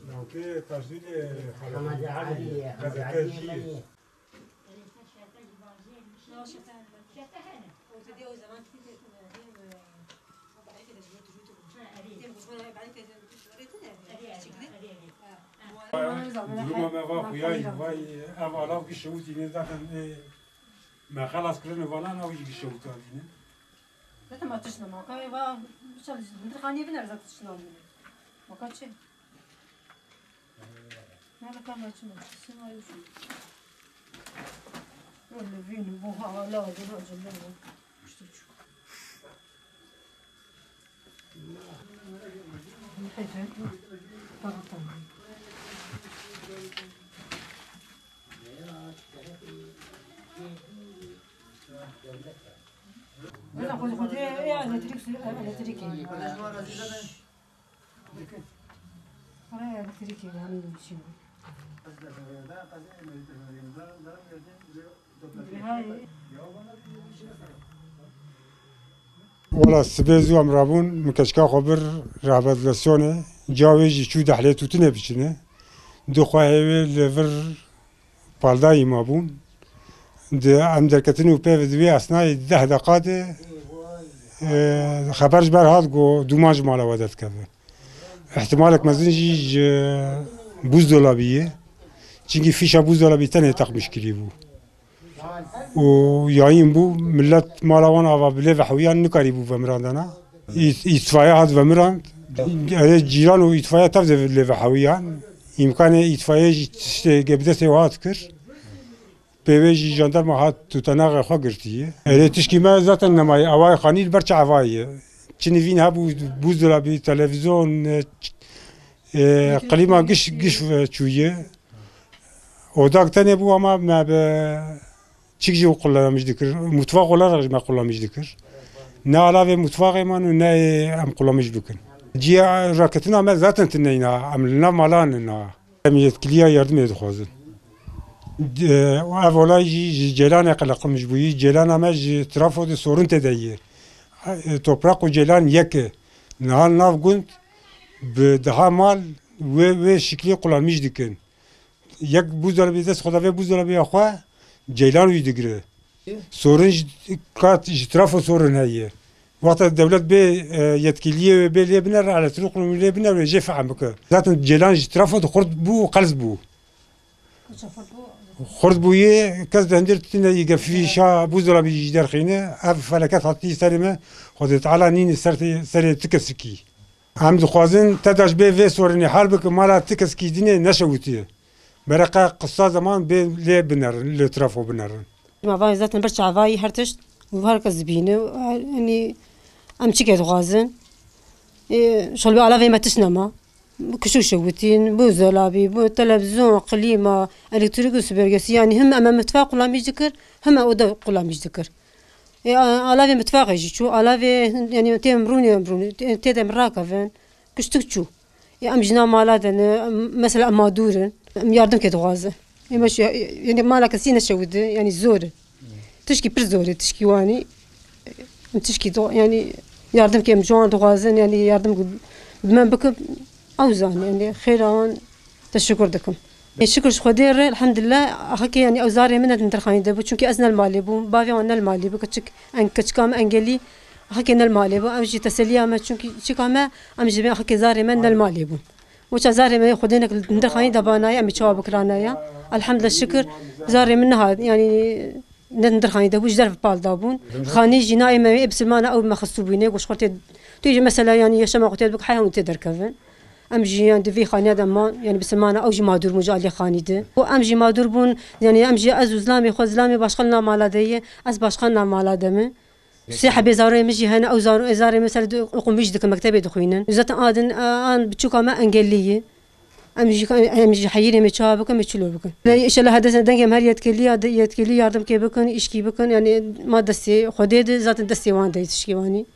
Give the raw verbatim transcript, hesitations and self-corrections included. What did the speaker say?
Navkê Tajdînê Hemedî Elî, Hemedî Elî. Duruma me va xuyayî, vay, ev alav gişewitîne zaten, e, me xelas kirine vanan, ew jî gişewitandîne. Zaten ma tişt nema. Ka va, şal, dir xanî vin, zaten tişt namîne. Ma ka çi? Nerede kalma çi mi? Sima yok. Öyle vin, bu hala, bu acele bu. İşte şu. Wala sibê zû em rabûn, min keçika xwe bir rehabilitasyonê, ciya wê jî çû dehlê tûtinê biçine. Du xwehê wê li vir paldayî mabûn. Di em derketin û pê di wê esnayê deh deqa de, e, xeber ji ber hat ku dûman ji mala we derdikeve. Îhtimalek mezin jî ji buzdolabî ye. Çimkî fîşa buzdolabî tenê teqmîş kirî bû. Û yayîn bû, millet mala wan ava bi lê vehewiyan nikarîbû vemirandana. Ît-, îtfaiye hat vemirand. Erê cîran û îtfaiye tev de lê vehewiyan. Îmkanê îtfaiye jî tiştê ge bi destê we hat kir. Pê wê jî jandarma hat tutanaxê xwe girtiye. Erê tişkî me zaten nemaye. Awayê xanî li ber çavayê. Çi nivîn hebû, buzdolabî, televîzyon, e, ç-, e, klîma giş, giş çûye. Odak tenê bû ama me bi çik jî kullanmîş dikir. Mutfak olarak jî me kullanmîş dikir. Ne alavê mutfaxê man û ne em kullanmîş bikin. Ciya raketina me zaten tineyna, em li nav malan in ha. Em yetkiliya yardimê dixwazin. Ev olay jî ji Ceylanê qeleqimîş bûyî. Ceylana me ji trafo de sorun tê de ye. E, toprak û Ceylan yek e. Niha nav gund bi daha mal wê, wê şiklî qulanmîş dikin. Yek buzdolabê dest xwe da vê buzdolabê ya xwe, Ceylan wî digire. Sorin ji, kat ji trafo sorin heye. Wexta dewlet bê, e, yetkiliyê wê bê lê binere, elektrîk lê binere, wê jê fehm bike. Zaten Ceylan ji trafo de xurt bû û qels bû. Xurt bûyê, kes di hundir tune yê gefîşa buzdolabî jî derxîne. Ev feleket hatî serê me, Xwedê Teala nîne ser tê-, serê ti kesikî. Em dixwazin TEDAŞ bê vê sorinê hal bike, mala ti kesikî dinê neşewitiye. Bereqa qisa zeman bê lê binerin, lê trafo binerin. Ma vay zaten bir çavayî her tişt û her kes dibîne. Yanî em çi ke dixwazin? Ê, şol bi alavê me tişt nema. Kişû şewitîn, bu zelabî, bu televîzyon, klîma, elektrîk û süpürgesi. Yanî him em mitfaq qulamîş dikir, him oda qulamîş dikir. Ê, a-, alavê mitfaqê jî çû, alavê, yanî tê em rûnê, em rûnê, tê, tê de em rakevin. Kuştik çû. Ê, em jina mala de ne, em, mesela em madûr in. Em yardim ke dixwazin. Ê, me şu, yanî mala kesî neşewide, yanî zor e. Tişkî pir zor e, tişkî wanî. Em tişkî do-, yanî yardim ke em ji wan dixwazin, yanî yardim bi me bikin, ew zane, yanî xêra wan teşekur dikim. Ê, şikir ji Xwedê re, elhamdulillah, heke yanî ew zarê min ne di nirxanî de bû, çunkî ez ne li malê bûm, bavê wan ne li malê bû, keçik, en-, keçika me engelî, heke ne li malê bû, ew jî teseliya me, çunkî çika me, em ji vê heke zarê me ne li malê bûn. Weça zarê me Xwedê nek li nirxanî de banaye, em ê çawa bikiranaye. Elhamdulillah şikir, zarê min nehat, yanî ne di nirxanî de bû, ji derve pal dabûn. Xanî jî nayê me wê bisilmana ew me xistû bûyne, goş xwe tê, tu jî mesela yanî yaşama xwe tê dibik, heya hûn tê derkevin. Em jî, yan, di vî xaniya de man, yanî bisilmana ew jî madûr bûn ji alî xanî de. Û em jî madûr bûn, yanî em jî, ez û zilamê xwe, zilamê başqa li nav mala de ye, ez başqa nav mala de me. Sê hebê zarokê min jî hene, ew zaro-, zarê min ser di-, oqûmîş dikin, mektebê dixwînin. Zaten adin, a-, an biçûka me engellî ye. Em jî, em jî heyîrê me çawa bikin, me çilo bikin. Înşallah her destê dengê em her yetkiliya, yetkilî yardim kê bikin, îşkî bikin, yanî ma destê Xwedê de, zaten destê wan de ye tişkî wanî.